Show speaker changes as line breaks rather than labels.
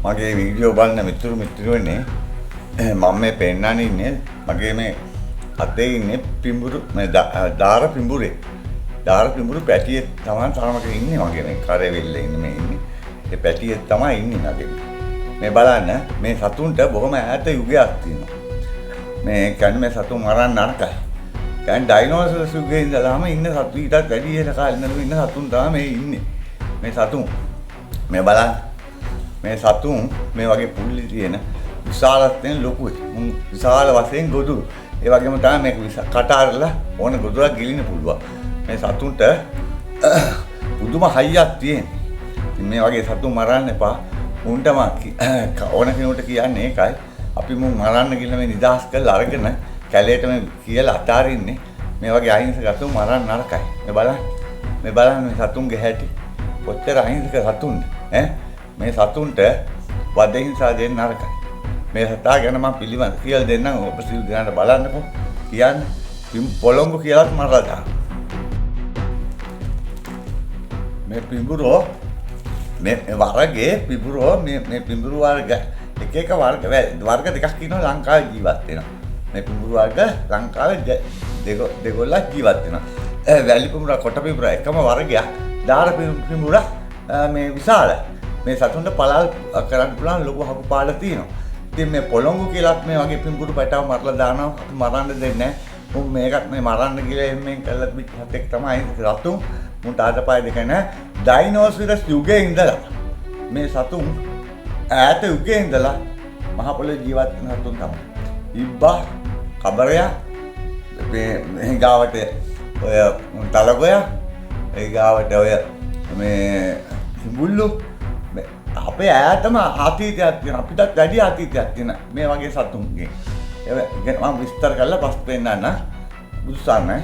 මගේ වීඩියෝ බලන මිතුරු මිත්‍රයෝනේ, මම මේ පෙන්නන්න ඉන්නේ මගේ මේ අතේ ඉන්නේ පිඹුරු, මේ දාර පිඹුරේ. දාර පිඹුරු පැටියෙක් තමයි තරමක ඉන්නේ. මගේ මේ කරෙවිල්ල ඉන්නේ මේ ඉන්නේ. ඒ පැටියෙක් තමයි ඉන්නේ මගේ. මේ බලන්න, මේ සතුන්ට බොහොම ඈත යුගයක් තියෙනවා. මේ කියන්නේ මේ සතුන් මරන්න නරකයි. කියන්නේ ඩයිනෝසර්ස් යුගයේ ඉඳලාම ඉන්න සතු, ඊටත් වැඩි ඉහළ කාලේ ඉඳලම ඉන්න සතුන් තමයි මේ ඉන්නේ. මේ සතුන් මේ බලන්න, මේ සතුන් මේ වගේ පුල්ලි තියෙන විශාලත් තියෙන ලොකුයි. මුන් විශාල වශයෙන් ගොදුරු. ඒ වගේම තමයි මේක කට අරලා ඕන ගොදුරක් ගිලින්න පුළුවන්. මේ සතුන්ට පුදුම හයියක් තියෙන. ඉතින් මේ වගේ සතුන් මරන්න එපා. මුන්ට ඕන කෙනෙකුට කියන්නේ ඒකයි. අපි මුන් මරන්න ගිහලා මේ නිදහස් කරලා අරගෙන කැලේට මේ කියලා අතාරින්නේ. මේ වගේ අහිංසක සතුන් මරන්න නරකයි. මේ බලන්න. මේ බලන්න මේ සතුන්ගේ හැටි. කොච්චර අහිංසක සතුන්ද ඈ? මේ සතුන්ට වද හිංසා දෙන්න නරකයි. මේ සතා ගැන මම පිළිබඳ කියලා දෙන්නම්. ඔබ සියලු දෙනාට බලන්නකෝ. කියන්න පොළොංගු කියලාත් මරලා දාන්න. මේ පිඹුරෝ මේ වර්ගයේ පිඹුරෝ මේ මේ පිඹුරු වර්ග එක එක වර්ග වර්ග දෙකක් ඉන්නවා ලංකාවේ ජීවත් වෙනවා. මේ පිඹුරු වර්ග ලංකාවේ දෙගොල්ලක් ජීවත් වෙනවා. වැලි පිඹුරා කොට පිඹුරා එකම වර්ගයක්. දාර පිඹුරා මේ විශාලයි. මේ සතුන්ට පළල් කරන්න පුළුවන් ලොකු හපු පාල තියෙනවා. ඉතින් මේ පොළොංගු කියලාත් මේ වගේ පිඹුරු පැටව මරලා දානවා. අපි මරන්න දෙන්නේ නැහැ. මුන් මේකත් මේ මරන්න කියලා එම්මෙන් කරලා තිබිච්ච සතෙක් තමයි සතුන්. මුන්ට අතපය දෙක නැහැ. ඩයිනෝසරස් යුගයේ ඉඳලා මේ සතුන් ඈත යුගයේ ඉඳලා මහ පොළොවේ ජීවත් වෙන සතුන් තමයි. ඉබ්බා, කබරයා, මේ මේ ගාවට ඔය තලගොයා, ඒ ගාවට ඔය මේ සිඹුල්ලු, මේ අපේ ඈතම අතීතයක් තියෙන, අපිටත් වැඩි අතීතයක් තියෙන මේ වගේ සතුන්ගේ. ඒ ගැන මම විස්තර කරලා පස් පෙන්නන්න. බුදු සරණයි.